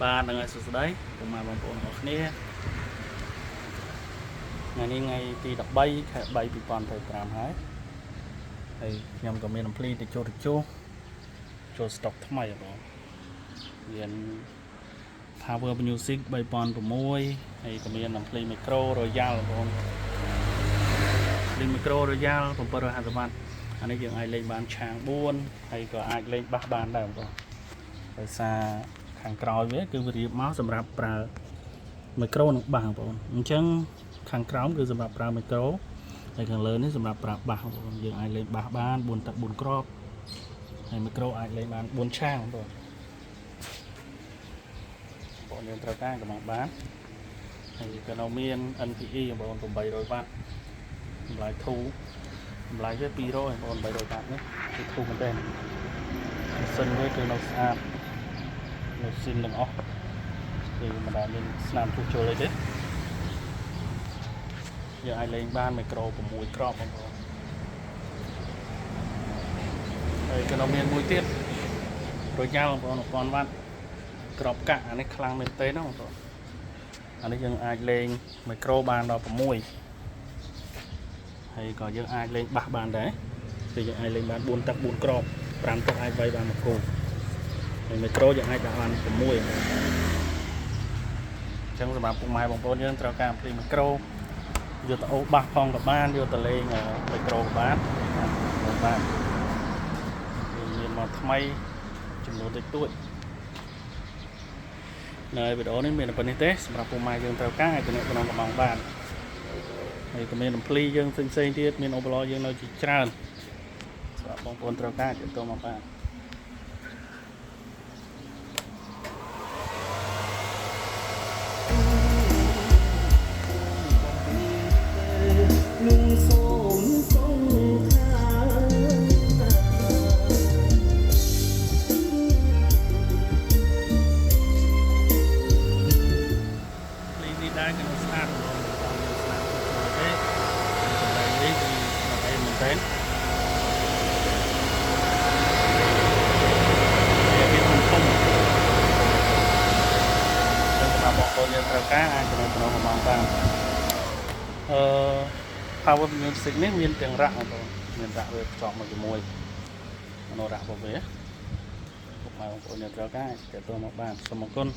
បាទហ្នឹងហើយសួស្តីពុកម៉ែបងប្អូនទាំងអស់គ្នាថ្ងៃនេះថ្ងៃទី13ខែ3 2025ហើយហើយខ្ញុំក៏មានអំភ្លីទៅចូលទៅជួសចូល stock ថ្មីបងមាន Power Music 3006ហើយក៏មានអំភ្លី Micro Royal បងភ្លី Micro Royal 750វ៉ាត់អានេះយើងអាចលេងបានឆាង4ហើយក៏អាចលេងបាសបានដែរបងដោយសារខាងក្រោយវាគឺវារៀបមកសម្រាប់ប្រើ មីក្រូនិងបាសបងប្អូនអញ្ចឹងខាងក្រោមគឺសម្រាប់ប្រើមីក្រូហើយខាងលើនេះសម្រាប់ប្រើបាសបងប្អូនយើងអាចលេងបាសបាន4ទឹក4គ្រាប់ហើយមីក្រូអាចលេងបាន4ឆាងបងប្អូនបងប្អូនយើងត្រូវការក៏មកបានហើយក៏នៅមាន NPE បងប្អូន800វ៉ាត់តម្លៃធូរតម្លៃវា200បងប្អូន800វ៉ាត់នេះគឺធូរមែនទែនម៉ាស៊ីនវាគឺនៅស្អាតនៅស៊ីនទាំងអស់គឺមិនដែលមានស្នាមជួសជុលអីទេ យើងអាចលេងបានមីក្រូ6គ្រាប់បងប្អូនហើយក៏នៅមានមួយទៀតរយយ៉ាល់បងប្អូន1000វ៉ាត់ក្របកាក់អានេះខ្លាំងមែនទេណាបងប្អូនអានេះយើងអាចលេងមីក្រូបានដល់6ហើយក៏យើងអាចលេងបាសបានដែរគឺយើងអាចលេងបាន4ទឹក4គ្រាប់5ទឹកអាចវាយបានមួយគូហើយមីក្រូយើងអាចដាក់បាន6អញ្ចឹងសម្រាប់ពុកម៉ែបងប្អូនយើងត្រូវការភ្លីមីក្រូ យកទៅអូសបាសផងក៏បានយកទៅលេងមីក្រូក៏បានបានមានមកថ្មីចំនួនតិចតួចនៅវីដេអូនេះមានតែប៉ុណ្្នេះទេសម្រាប់ពុកម៉ែយើងត្រូវការឲ្យទំនាក់ទំនងកំងបានហើយក៏មានរំភ្លីយើងផ្សេងផ្សេងទៀតមានអូបឡយើងនៅជាច្រើនសម្រាប់បងប្អូនត្រូវការទាក់ទងមកបាន ลุงโสมสงขลา ភ្លីនេះដែរគឺនៅស្អាតបងប្អូនមានស្នាមចូលទេសម្រាប់នេះគឺនៅអីមែនទេវាធំធំចឹងសម្រាប់បងប្អូនយើងត្រូវការអាចចំណេះចំណងកំងបានអឺ Power Music នេះមានទាំងរ៉ាក់បងប្អូនមានរ៉ាក់វាភ្ជាប់មកជាមួយមនោរ៉ាក់របស់វាពុកម៉ែបងប្អូនយើងត្រូវការអាចទាក់ទងមកបានសូមអរគុណ។